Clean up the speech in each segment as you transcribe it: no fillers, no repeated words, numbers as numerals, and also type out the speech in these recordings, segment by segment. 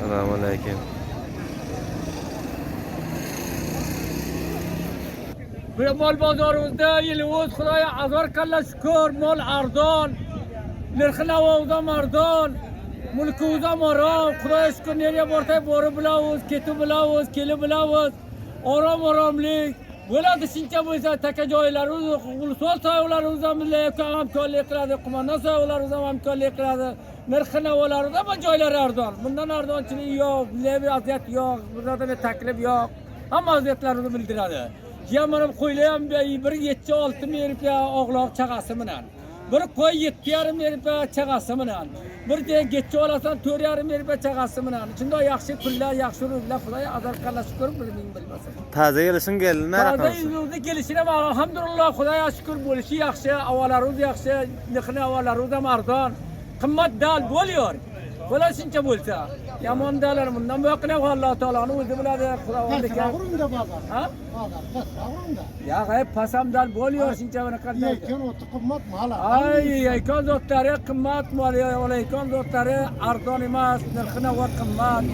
Salam aleýkim. Bu mol bozarymyzda ýylywyz Hudaýa azar kalla şükür mol arzan. Nyrhy nawawzam arzan. Mulkuzam aram. Hudaýa şükür nereye borsa boru bilawuz, keti bilawuz, keli bilawuz. Oram oramly. Bolady şinçe bolsa teke joýlarymyz, ulusal saýawlarymyzam bizle hamkorlyk kylady, kumandan saýawlarymyzam hamkorlyk kylady. Nyrhy nawalarymyzam joýlary arzan. Mundan arzançylyk ýok, bizle bir azýat ýok, bizde bir taklip ýok. Hamma azýatlaryny bildiradi. Ýamanym koýlaýam bir ýetji olty merip ýa oglak çagasy bilen. Bir koý ýetdi ýarym merip ýa çagasy bilen. Bir de getji olasan tör ýarym merip ýa çagasy bilen. Şunda ýagşy külle ýagşy rüble Hudaý azar kalla şükür bir min bilmesin. Taze gelişiň geldi nära Taze ýurdy gelişine bar alhamdulillah Hudaýa şükür boluşy ýagşy awalarymyz ýagşy nyrhyny awalarymyzam arzan. Gymmat dal bolýar. Bolar şunça bolsa. Ýaman dalar mundan böküne Allah Taalany özi biladi. Hudawandy Pesräk urunda bazar. Ha? Bazar pesräk urunda. Ya gaýyp pasam dal bolýar şunça bir kadar. Ýeýken oty gymmat mal. Ay ýeýken zotlary gymmat mal ýeýken zotlary arzan emas, nyrhyna ot gymmat.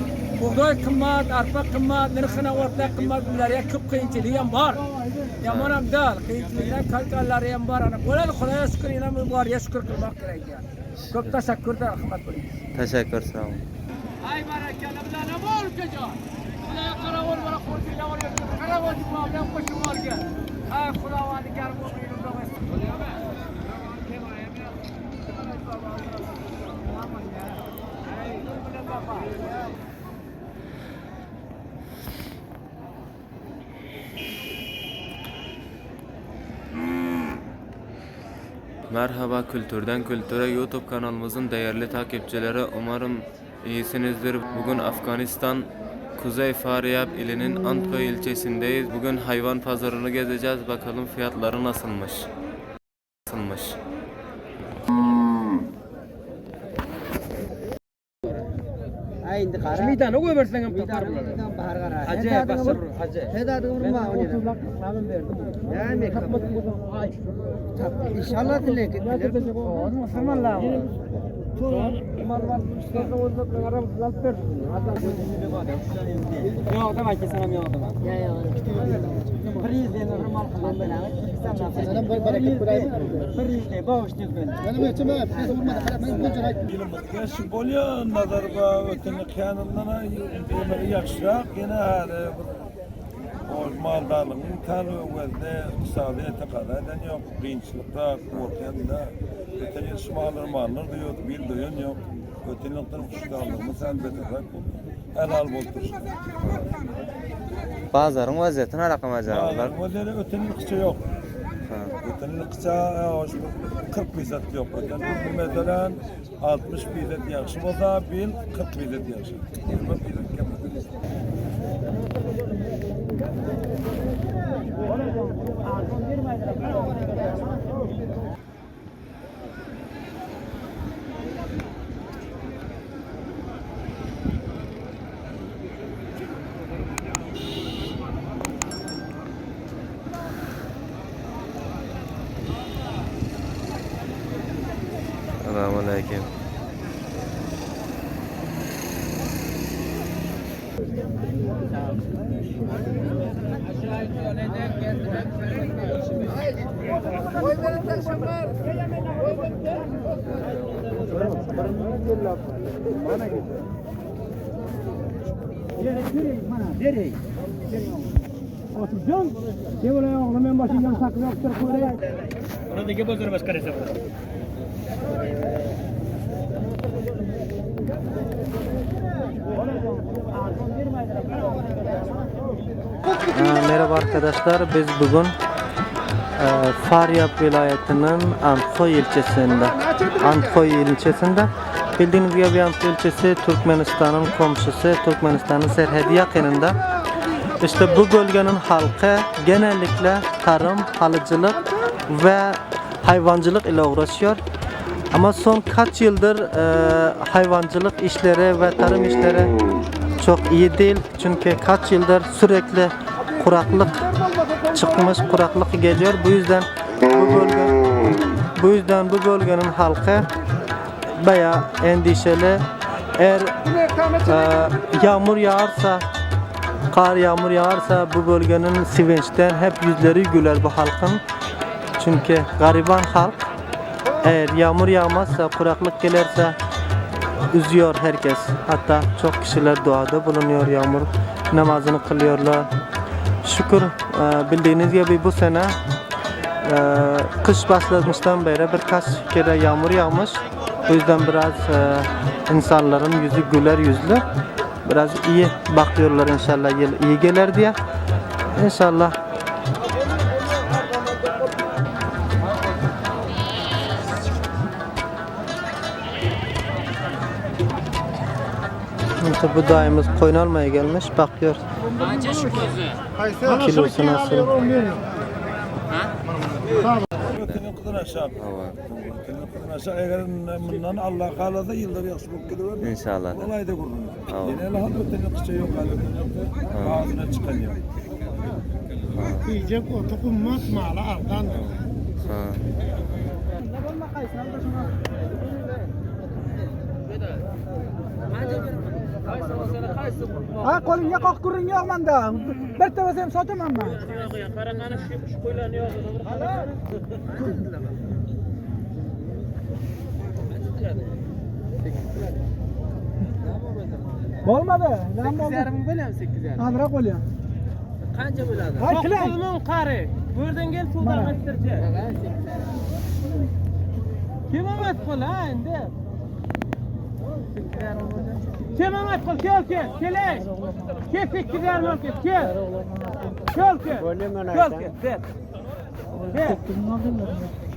Bugdaý gymmat, arpa gymmat, nyrhyna otlar gymmat. Bular köp kynçylygy hem bar. Ýamanam dal, kynçylyklar kalkallary hem bar. Ana bolady Hudaýa şükür ýene bu bar, şükür kylmak gerek. Köp teşekkür de rahmet buyurun. Teşekkür sag bol. Ay barakalla bize ne bol kejo. Xudoya qaravul bana qo'shinglar qaravul bilan qo'shib olgan. Ay Xudovandi karim Merhaba Kültürden Kültüre YouTube kanalımızın değerli takipçileri umarım iyisinizdir. Bugün Afganistan Kuzey Faryab ilinin Antkoy ilçesindeyiz. Bugün hayvan pazarını gezeceğiz. Bakalım fiyatları nasılmış. Nasılmış. Meydana koyversen hem tapar bular. Hacı basır hacı. İnşallah dilek. Yo'q demang kesalam yo'q demang. Ýylymyz bolýar, nazarba öteni känyndan ýemegi ýagşyrak, ýene häli bir ol maldarlygyň täl öwezine ykdysadyýete gaza eden ýok, kynçylykda gorkýan-da. Öten ýyl şu mallar mallar doýardy, bir ýyl doýan ýok. Öten ýyldan huşdarlygymyz hem beterräk boldy. Helal bolup dursun. Bazaryň wazýeti närakam ajaýyplar? Bazaryň wazýeti öten ýylkyça ýok. Öten ýylkyça 40 fisat ýok. Öten ýyl meselem 60 fisat ýagşy bolsa, bu ýyl 40 fisat ýagşy. 20 fisat kem. Salam aleýkim. Merhaba arkadaşlar, biz bugün e, Faryab vilayetinin Anthoy ilçesinde. Anthoy ilçesinde. Bildiğiniz gibi Anthoy ilçesi Türkmenistan'ın komşusu, Türkmenistan'ın serhedi yakınında. İşte bu bölgenin halkı genellikle tarım, halıcılık ve hayvancılık ile uğraşıyor. Ama son kaç yıldır e, hayvancılık işleri ve tarım işleri çok iyi değil. Çünkü kaç yıldır sürekli kuraklık çıkmış, kuraklık geliyor. Bu yüzden bu bölge bu yüzden bu bölgenin halkı bayağı endişeli. Eğer e, yağmur yağarsa, kar yağmur yağarsa bu bölgenin sevinçten hep yüzleri güler bu halkın. Çünkü gariban halk eğer yağmur yağmazsa, kuraklık gelirse üzüyor herkes. Hatta çok kişiler duada bulunuyor yağmur namazını kılıyorlar. Şükür e, bildiğiniz gibi bu sene e, kış başlamıştan beri birkaç kere yağmur yağmış. O yüzden biraz e, insanların yüzü güler yüzlü. Biraz iyi bakıyorlar inşallah yıl iyi gelir diye. İnşallah. İşte bu dayımız koyun almaya gelmiş bakıyor. Kilosu nasıl? Öteni kızın aşağı. Öteni kızın aşağı. Eğer bundan Allah kalasa yıllar yaxşı bolup gidiver. İnşallah. Olay da gurrun. Yine hal öteni kıça yok hal öteni yok. Ağzına çıkan yok. Yiyecek otu qimmat, mali arzondir. Ha. Ha qo'lingga qoq gurung yo'q manda. Bir tavasa ham sotaman man. Bo'lmadi. Nima bo'ldi? 8,5 bo'lyapti 8,5. Aniqroq bo'lyapti. Qancha bo'ladi? Hay, tilang. 9 ming qari. Bu yerdan gel suvdan qaytirchi. Kim emas qil ha endi? Kim emas qil kel kel kelay. Kel 8,5 ol kel kel. Kel kel. Kel kel ber. Ber.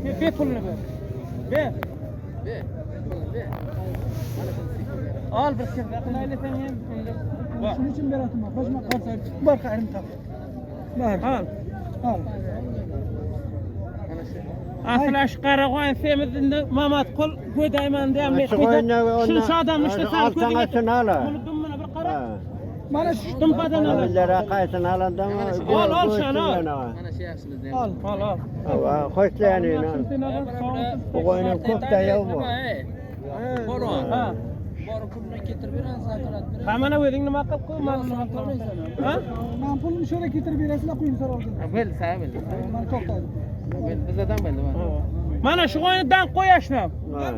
Ber, ber pulini ber. Ber. Al bir kimda qilaylik ham endi. Bor. Shuning uchun beraman. Qo'shma qolsa bor qayrim top. Bor. Al. Al. Asl shu qarag'oyn semizini Mamatqul go'dayman deyapman. Shuncha odam ishlasa ko'ziga Buni dummini bir qara. Mana shu Dumpadan ol. Qaysini aladimi? Ol, ol shuni, ol. Al. Ol, ol. Xo'shlayani. Bu qo'yni ko'p tayoq bu. Ha. Ha mana o'zing nima qilib qo'y, mana nima qilib. Ha? Man pulni shu yerga keltirib berasizlar, qo'ying so'rovdim. Bo'ldi, sana bo'ldi. Mana to'xtadi. Bo'ldi, bizlardan bo'ldi. Mana shu qo'yni dam qo'yashni.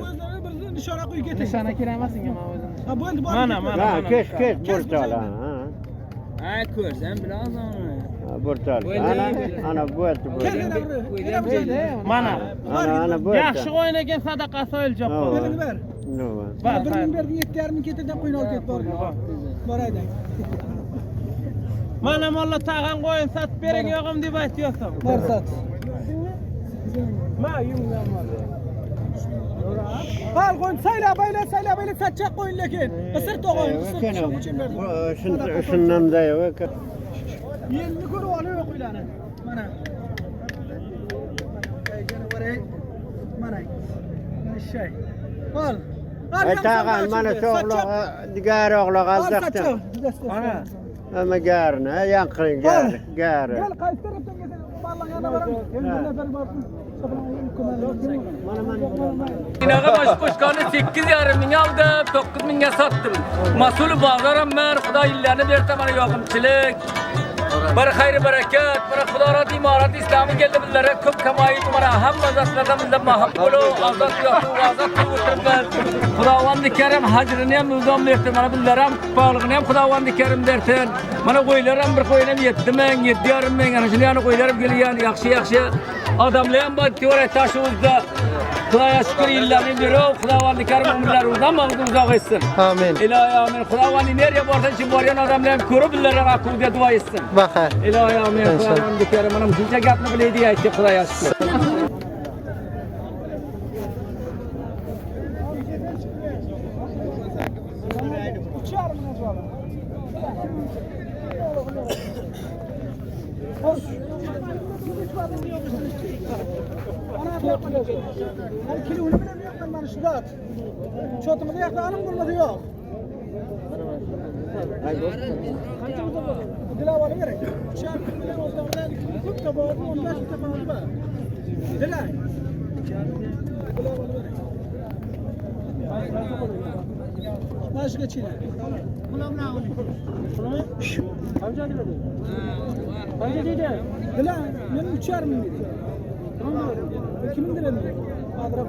O'zlari bir nishona qo'yib keting. Nishona kerak emas senga, men o'zim. Ha, bo'ldi, bor. Mana, mana. Ha, kes, kes, burchal. Ha, Ha, ko'rsam bilasan uni. ha, burchal. Ana, ana bo'ldi, bo'ldi. Mana. Ana, ana bo'ldi. Yaxshi qo'yin ekan sadaqa so'yiljoq. Ha. Berini ber. Nima? Bor, Bir ming berding, 7,5 ketadi, qo'yni olib ket, bor. Bor haydang. Mana molla tag'an qo'yin sotib bering yo'g'im deb aytyapsan. Bor sot. Ma yumdan mol. Al qo'yni saylab, bayla, saylab, bayla satchaq qo'yin lekin. Qisir to'g'on, qisir shuning uchun berdim. Shundan da yo'q. Yelni ko'rib olib yo'q qo'ylarni. Mana. Mana. Mana shay. Al. Tag'an mana shu o'g'loq, gar o'g'loq alzaqdi. Ana. Ama garni, yanqirin gar, gari. Gel qaysi tarafdan kelsa, barlagan boramiz. Endi bir borsin. Inaga bosh qo'shqonni 8,5 ming oldim, 9 mingga sotdim. Mas'ul bozorim men, Xudo yillarni bersa mana yoqimchilik. Bir xayr barakat, bir Xudo rodi imorat islomi keldi bizlarga ko'p kamoyat mana hamma zotlardan bizlar mahab bo'lib, ozod yotuv, ozod qilib o'tiribmiz. Xudovandi Karim hajrini ham nizom bersin, mana bizlar ham bog'lig'ini ham Xudovandi Karim bersin. Mana qo'ylar ham bir qo'ylar ham 7 ming, 7,5 ming, ana shuni yana qo'ylar ham kelgan, yaxshi yaxshi odamlar ham bor, tevarak tashuvizda. Xudoga shukur yillarni berib, Xudovandi Karim umrlari uzun, og'zi uzoq etsin. Amin. Ilohi amin. Xudovandi nerga borsa, shu borgan odamlar ham ko'rib, bizlarga aqlga duo etsin. Bakar. Ilohi amin. İnşallah. Xudovandi Karim mana shuncha gapni bilaydi aytdi, Xudoga shukur. Hani kilonu bile yok ben bana şu zat. Çotumuzda yaklanım bulmadı yok. Dilavalı verin. Şarkı bilen o zaman ko'p tabovi 15 tabovi bor. Dilay. Dilavalı verin. Mana 15 geçiler. Bilen, men 3,5 dedi. Tamam mı? Kimin direndi? Adrap.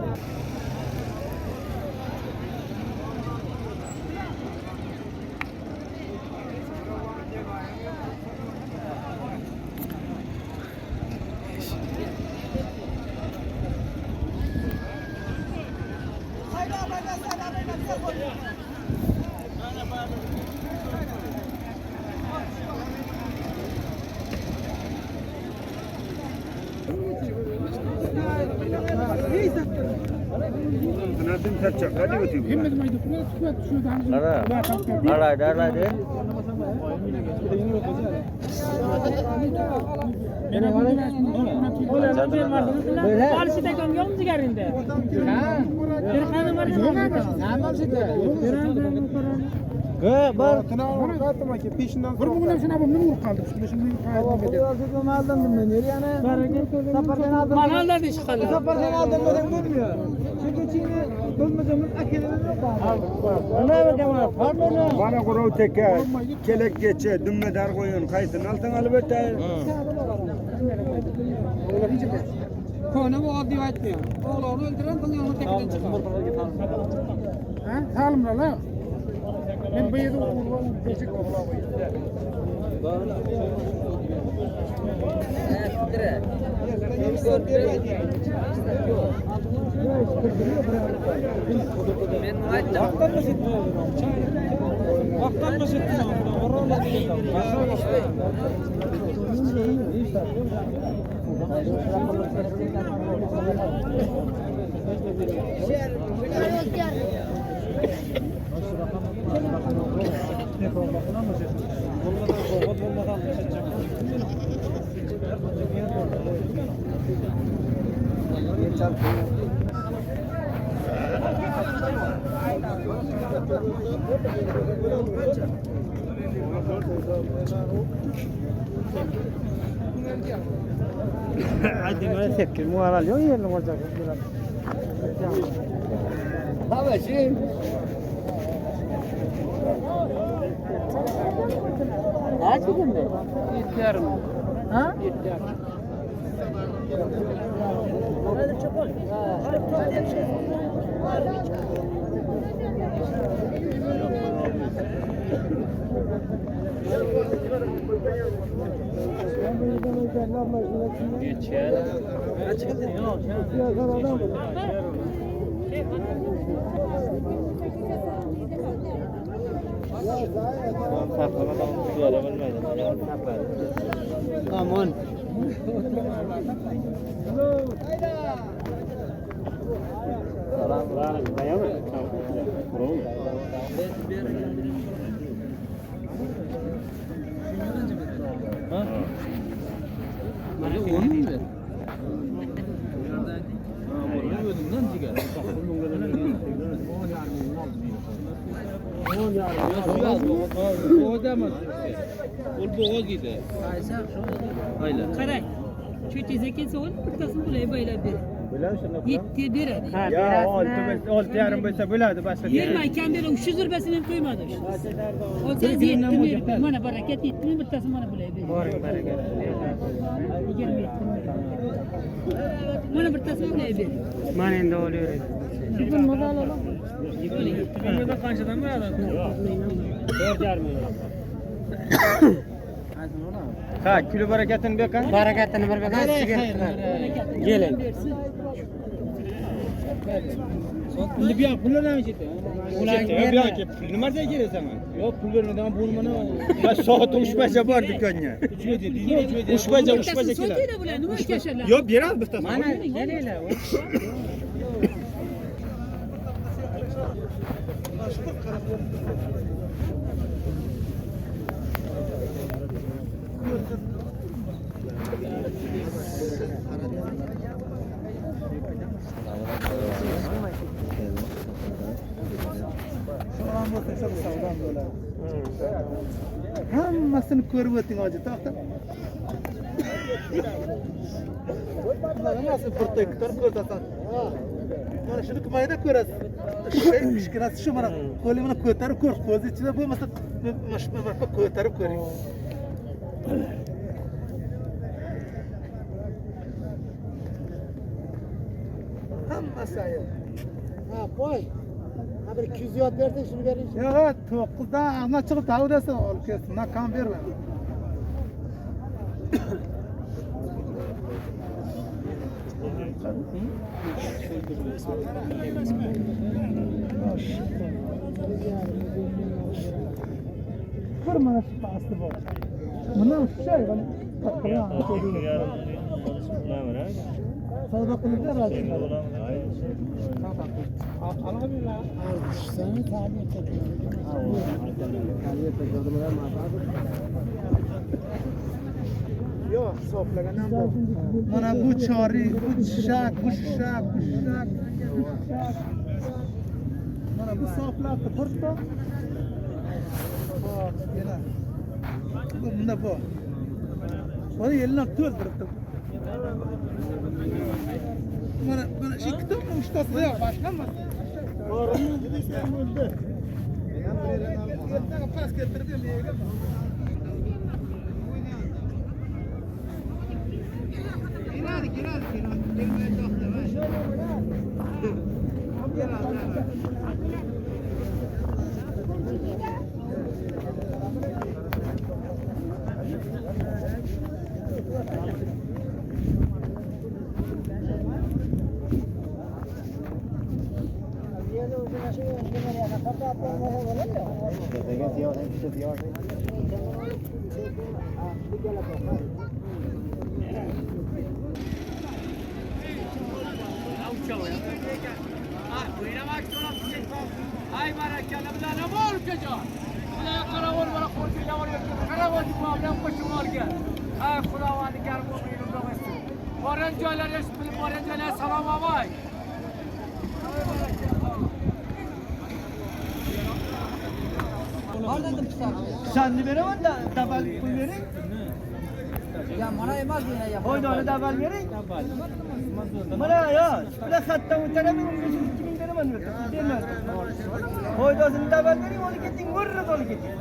Bana guraw teke, kelek geçe, dümmedar goýun, kaýsyny alsaň alyp ötäý. Köne bu adi aytmıyor. Oğlu öldüren bunun yanına tekiden çıkar. Ha? Sağlım la. Men bu ýerde urwa beşik Qarang. Cho'chisa kelsa o'l, bittasini bo'lay baylab ber. Yetti beradi. Ya 6 6,5 bo'lsa bo'ladi boshqa. Bermay, kam bera 300 rublasini ham qo'ymadi. Olsangiz yetti ber. Mana barakat yetti ming bittasini mana bo'lay ber. Boring barakat. 27 ming. Mana bittasini bo'lay ber. Mana endi olaveradi. Qanchadan beradi? Ha, kuli barakatini berkan. Barakatini bir berkan Gelin. Indi bu yoq pullar nima chetda? Bu yoqqa pul nimaga kerak sana? Yo'q, pul bermadan bu nimani Ha, soat 3 baja bor do'konga. 3 baja, 3 baja keladi. Sotaydi bular, nima kasharlar? Yo'q, beradi bittasini. Mana kelinglar. Hammasini ko'rib o'ting hoji to'xta. Hammasini bir ko'rsasan. Mana şuny mayda ko'rasiz. Şey kichkinasi shu mana qo'li mana ko'tarib ko'r, ko'zi ichida bo'lmasa mana shu mana ko'tarib ko'ring. Hammasi ayol. Ha qo'y. Ha bir 200 yot berding, shuni bering. Yo'q, to'qqizdan ana chiqib tavdasi olib kelsin, na kam bermayman. Bir mana shu pasti bor. Bundan shu şey, Savdo qilib beradi. Seni tabi Yo'q, hisoblagan ham bor. Mana bu chori, bu shak, bu shak, bu shak, bu shak. Mana bu hisoblabdi birta. Hop, yana. Bu bunda bor. Mana yelnab to'ldiribdi. Mana mana shu ikkita uchtasi yo'q, boshqa emas. Ertaga past keltirib bermayman. Ay barakalla bilan nima ukajon. Xudoya qaravul mana qo'rqinglar qaravul deb qo'shib olgan. Ay Xudovandi garm umrini uzoq etsin. Boran joylarga bilib boran joylarga salom avay. Pisandni beraman da dabal pul bering. Ya mana emas bu ya. Foydani dabal bering. Mana yo, bular xatdan o'taraman, 15 2000 beraman bermadi. Foydasini dabal bering, olib keting, murra olib keting.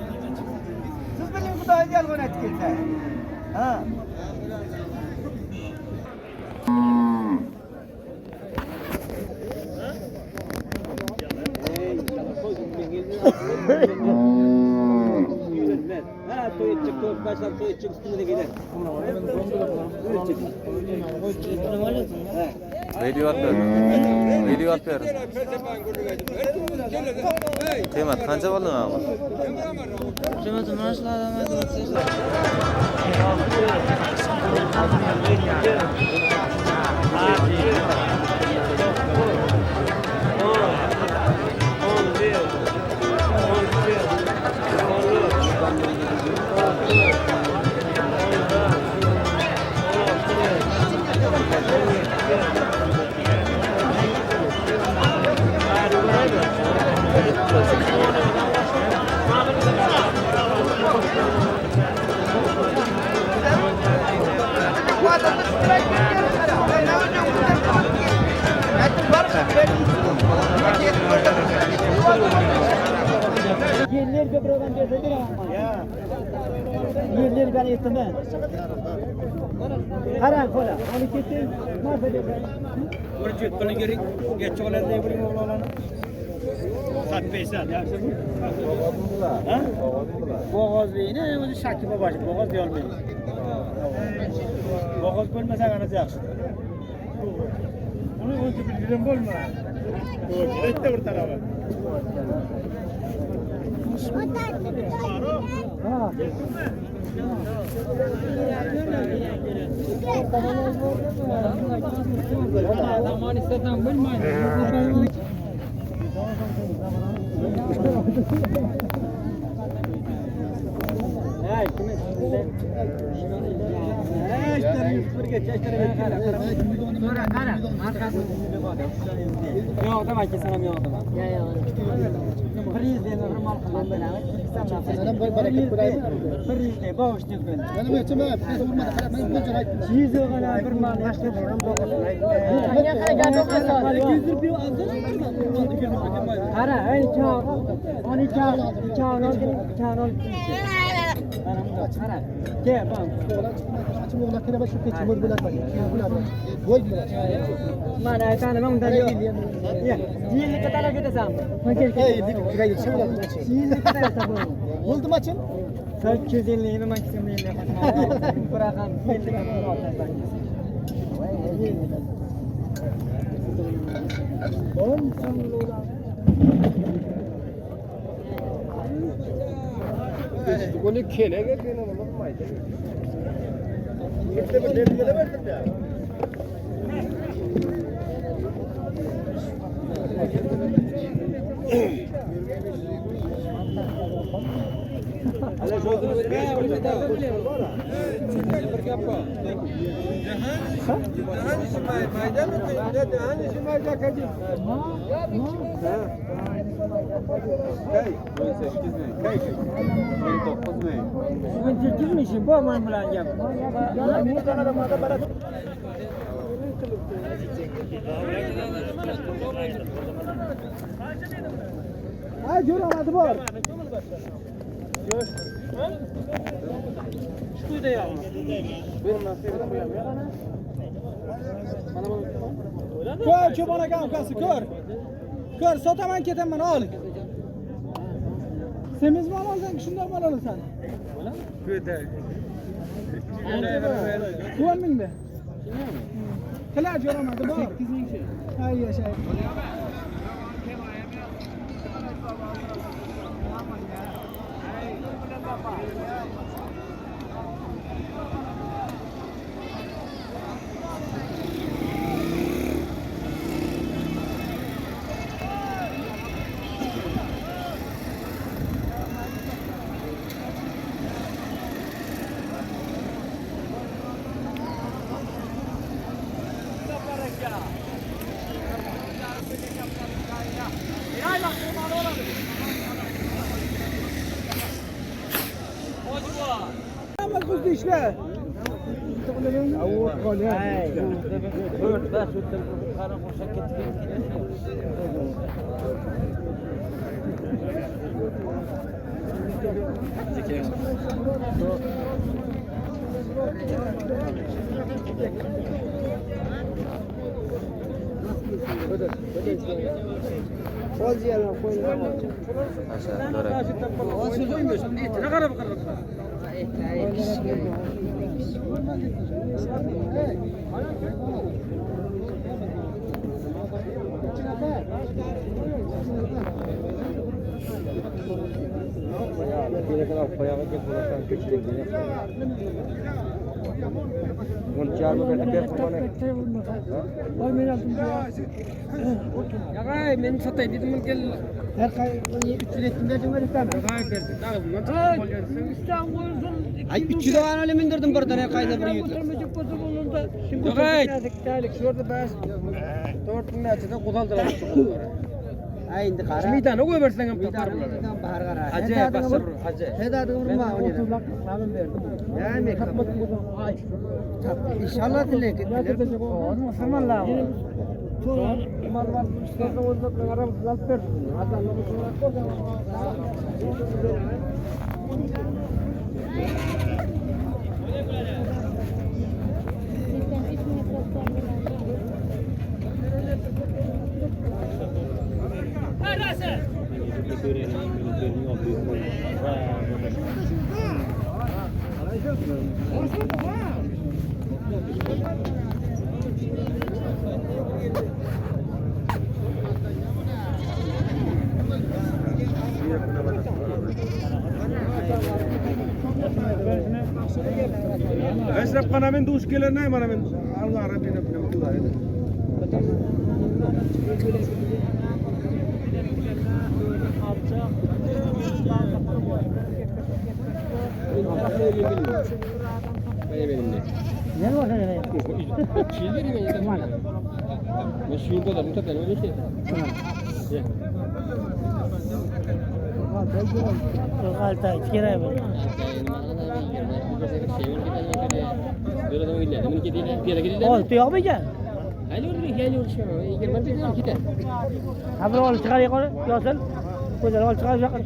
Siz biling Xudoyni yolg'on aytib kelsa. Ha. Video atıyorum. Video atıyorum. Qiymat qancha bo'ldi mana bu? Yerler birovdan bersa beraman. Yerler ben aytdim. Qarang xola, olib keting. Narsa bersa. Bir jit puli kerak. Necha oladi buning o'g'lonlarni? Satmaysan, yaxshimi? Ha? Bo'g'ozlikni o'zi shakki boboshi, bo'g'oz deya olmayman. Bo'g'oz bo'lmasa qanaqa yaxshi. Uni o'zi bilgan bo'lma. Bitta bir tarafi. Zaman istesem bilmaydi. Yo'q, demang, kelsam ham yo'q demang. Yo'q, yo'q. Bir yuz deyman, bir mol qilman. Bir yuz dey, bosh deb qo'ydi. Yuz o'g'ana bir mol yaxshi Qara, ey chog'. Oni chog', chog' ol, chog' ol. Qara, qara. Kel, bom. Mana aytanim undan yo'q. Yillikka talab ketasanmi? Yillikka talab Bo'ldimi achin? 850 ni man kimni Biroq ham yillikka Bugun tekizmi bu man bilan gap. Ha, jo'ramadi bor. Ko'r, cho'pon aka ukasi, ko'r. Ko'r, sotaman ketaman, ol. Semiz mol olsang, shundoq mol olasan. O'n mingda. Tila jo'ramadi bor. 8 ming. Hay yashay. Hamma ko'zda ishla. Yag'ay, men sotay dedim, gel. Ay 300 dan mindirdim birdan qayda bir yuz. Yag'ay. Ay endi qara. Miydani qo'yib bersang ham topar bular. Hacı basır hacı. İnşallah dilek. Esrep kana men duş geler ne mana men Allah Rabbine bile Olti yo'qmikan? Ha bir olib chiqaring yo'sin. O'zini olib chiqarib yoqqa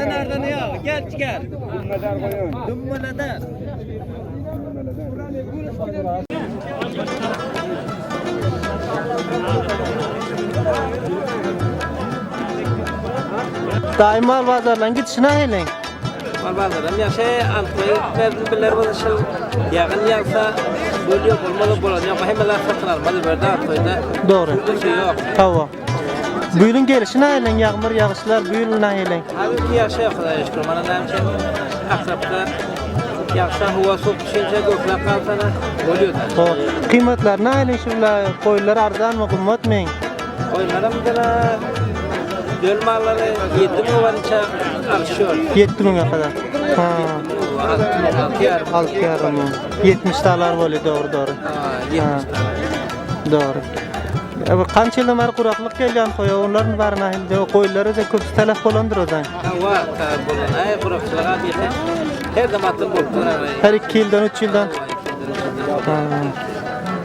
Nereden ya? Gel gel. Dummaladar. Daýy mal bazarlaryň gidişi nähili? Mal bazarlam ýagşy, antmy berdi biler bolsa şol ýagyn ýagsa bolýar bolmaly bolan ýok. Hemmeler satyn almaly berdi antwyda. Dogry. Şey ýok. Hawa. Bu ýylyň gelişi nähili? Ýagmyr ýagyşlar bu ýyl nähili? Häzirki ýagşy Hudaýa şükür. Mana näme üçin akrapda ýagşa howa soğuk düşünce gökler kalsana bolýar da. Hawa. Kıymatlar nähili şu goýunlar arzanmy, gymmatmy? Goýunlaram gene döl mallary 7 müň barynça alışıyor. 7 müňe kadar. Ha. 6 yarım. 6 ýarym müň. 70 dalar bolýar, dogry, dogry. Ha, 70 tane. Dogry. E, bu Kança ýyldan bäri guraklyk gelýän goýa, onlaryň bary nähili? Goýunlara da köpüsi telef bolandyr o zaman. Hava bolan ay kurakçılığa bir her zaman atıl bolup durar. Her 2 ýyldan, 3 ýyldan. Ha.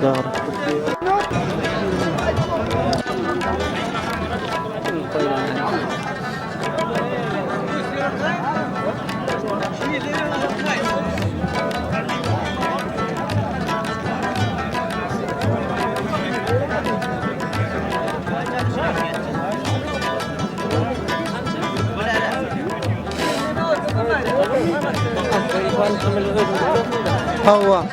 Dogry. Hawa.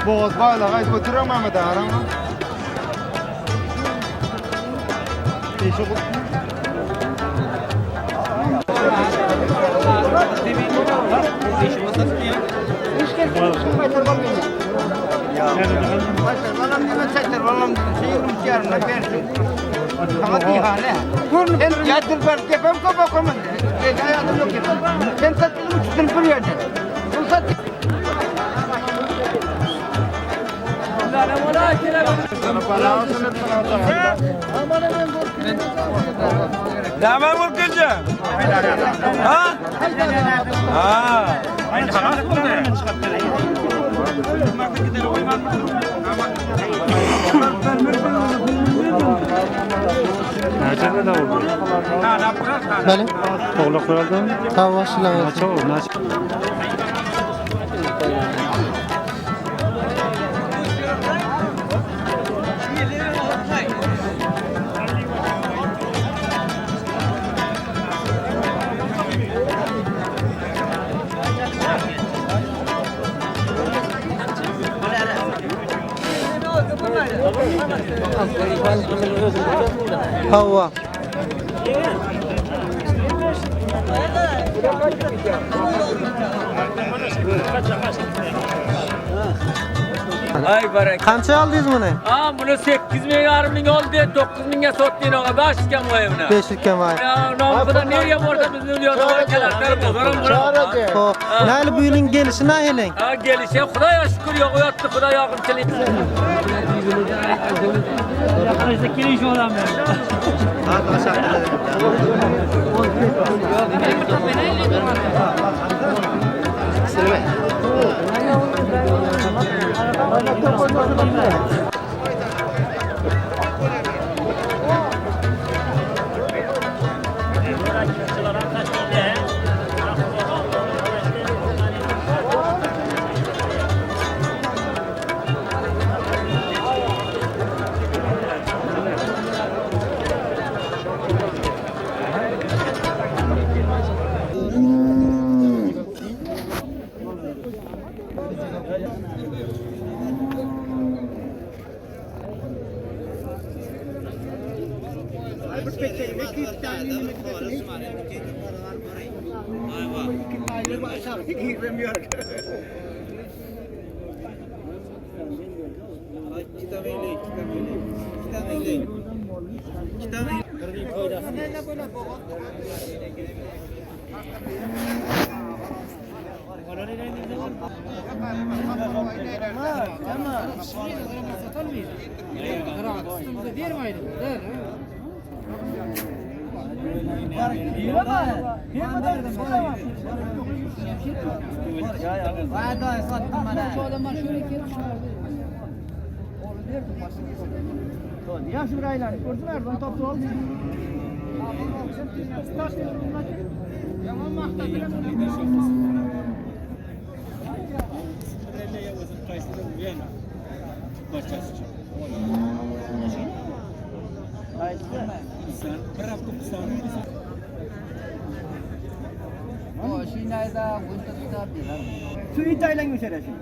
Boğaz baylağı ayıp oturuyor Mehmet Aram. Näme görkezýäň? Ha? Ha. Beli. Tava şilan. Hawa. Ay baraka. Kança aldınız bunu? Ha bunu 8 ming yarım ming oldu, 9 ming'e sotdin oğa, 5 iken koy bunu. 5 iken var. Ya namı nereye borda bizni diyor, var kelar, bozarım bunu. Ho. Näli bu ýylyň gelişi nähili? Ha gelişe Xudaya şükür yo'q yotdi, Xudo yog'imchilik. Yaxshi bir aylanib ko'rsin, arzon topib oldi. Shu it aylanga o'sharasi.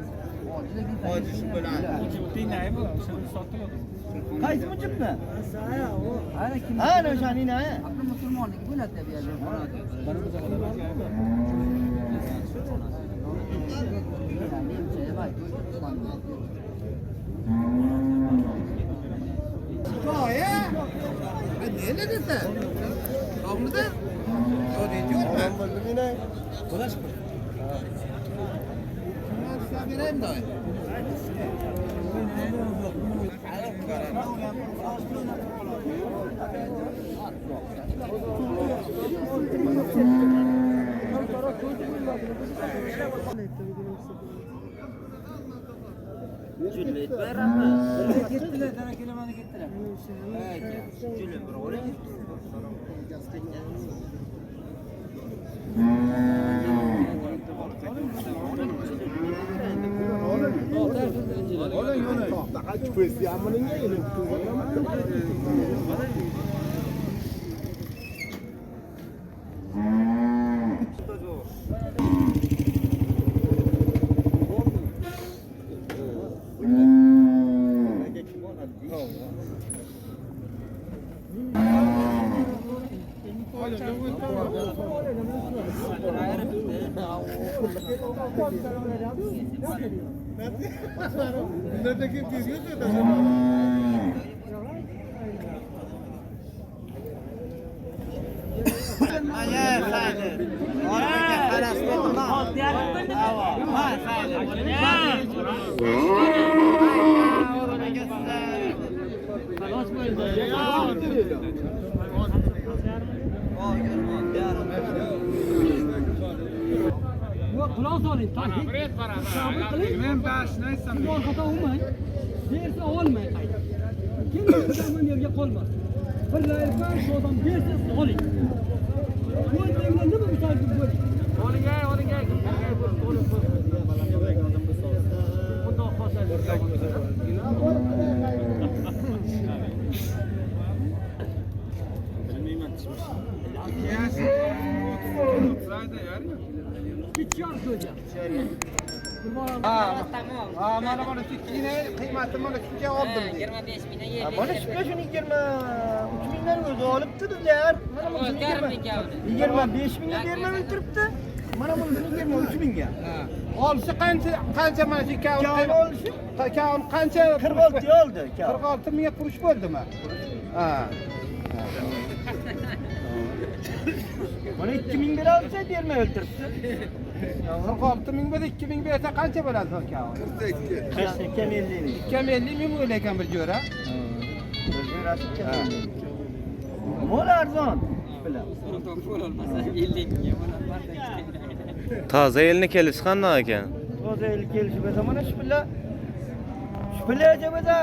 Qaysi mujibmi? Ha, o'shaning ha. Kulak soling. Sabr qiling. Men bashini aytsam. Orqada olmang. Bersa olmang qayta. Kim zaman yerga qolmas. Bir layfan shu odam bersa oling. Bo'lmanglar nima misol bo'ling. Oling, oling. Xudo xohlasa. Ha, mana buni ikkine qiymati mana shunga oldim deydi. 25 mingdan yerlik. Mana shu shuni 23 mingdan o'zi olibdi bizlar. Mana buni 25 mingga bermay o'tiribdi. Mana buni 23 mingga. Olishi qancha qancha mana shu ikkovi Kavni olishi Kavni qancha 46 oldi. Kavni. 46 mingga qurush bo'ldimi? Ha. Mana 2 ming bera olsa bermay o'tiribdi. 46 ming bo'lsa 2 ming bersa qancha bo'ladi so'ng kavni? 42 50 ming. 250 ming bo'lar ekan bir jo'ra. Mol arzon. Bilan. 50 mingga bo'ladi. Taze elini keliş kanna eken. Toza el kelishi bo'lsa mana shu bilan shu bilan bo'lsa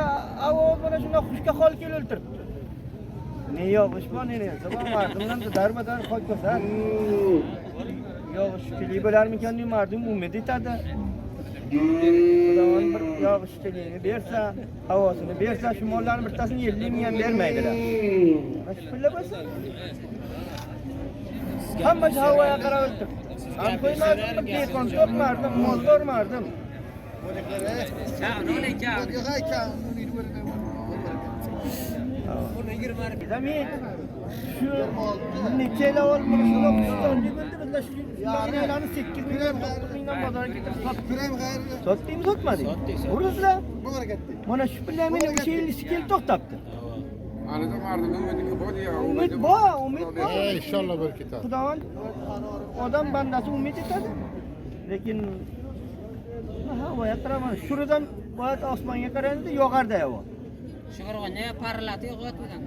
ovoz mana shunday xushka hol kelib o'ltiribdi. Ne yog'ish bor, ne narsa bor, mardimdan darbadar xok ko'sar. Yog'ish kelik bo'larmikan deb mardim umid etadi. Xudovand bir yog'ish keligini bersa, havosini bersa, shu mollarni bittasini 50 ming ham bermaydilar. Mana shu pullar bo'lsa Hammasi havoga qarab o'tiribdi. Ham qo'ymadim, bir dehqon topmardim, moldor mardim. Zamin shu necha yil avval mana shundoq pistonli bo'ldi, bizlar shu inaylarni 8 mingdan 9 mingdan bozorga keltirib sotdik. Sotdikmi, sotmadik? Ursizlar. Mana shu pullar meni o'sha yil ishi kelib to'xtabdi. Umid bor, umid bor. Inshaalloh bo'lib ketadi. Xudovand odam bandasi umid etadi. Lekin havoga qaraman, shuradan boyat osmonga qaraganda yog'ardi havo. Sho'rg'onni parlatib yo'qotmagan.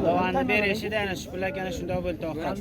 Dovonni berishida ana shu pullar ana shundoq bo'ldi to'xtab.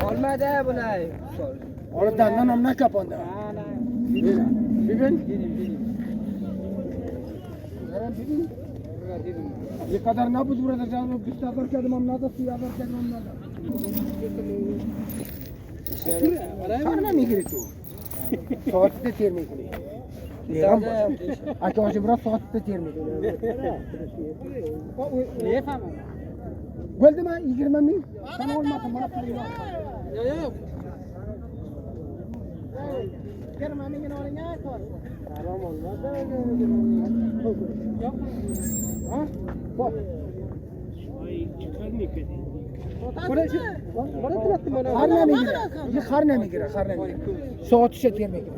Olmadi bular. Ora dandan am nakaponda. Bibin. Bibin. Ne kadar ne bu burada canım bir sefer kendim amnada suya var kendim amnada. Karna mı giriyor? Saatte termi giriyor. Aka hocam biraz saatte termi giriyor. Ne yapamam? Bo'ldi mi 20 ming? Sen olmasin bana pul yo'q. Yo'q, yo'q. Ha? Bak. Xar nemigira? Xar nemigira, xar nemigira. Soat işe termigira.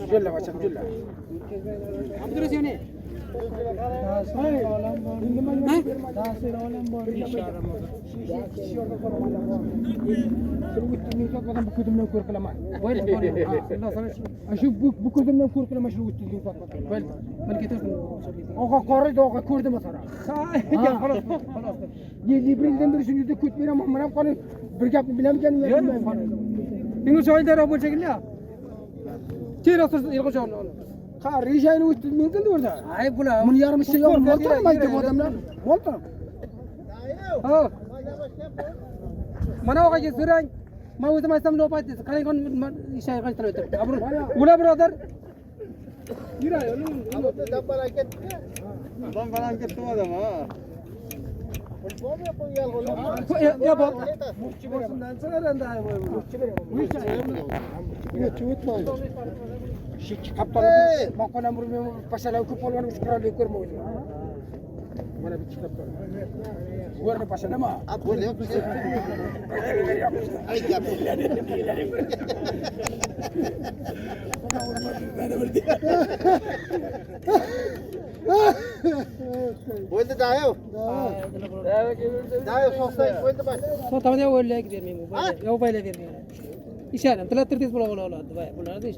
Jülle başam jülle. Şu bu bu gözümden korkulama şu üstünden korkulama. Oga koruydu oga gördüm sana. Ha, Yedi bir şimdi de kut bir ama ben konu bir gap bilmem kendim. Ingu joyda robot shekilli. Tira yılgı joyni. Ha rejayni üstü men qildi orada. Ay bular. Bunu yarım şey yok. Mol tanımaydı bu adamlar. Mol tanım. Ha. Mana og'aga so'rang. Men o'zim aytsam nima aytasiz. Qarang, ishay qancha o'tiribdi. Ular birodar. Ya bak. Şik kaptanı makona murmi paşalar ko'p polvon uch qurolli ko'rma o'zim. Mana bir kaptan. Ko'rni pashalama. Sotaman ya o'ylay bermayman. Yo bayla bermayman. Ishanim tilattirdingiz bular bo'la oladi. Voy, bular ish.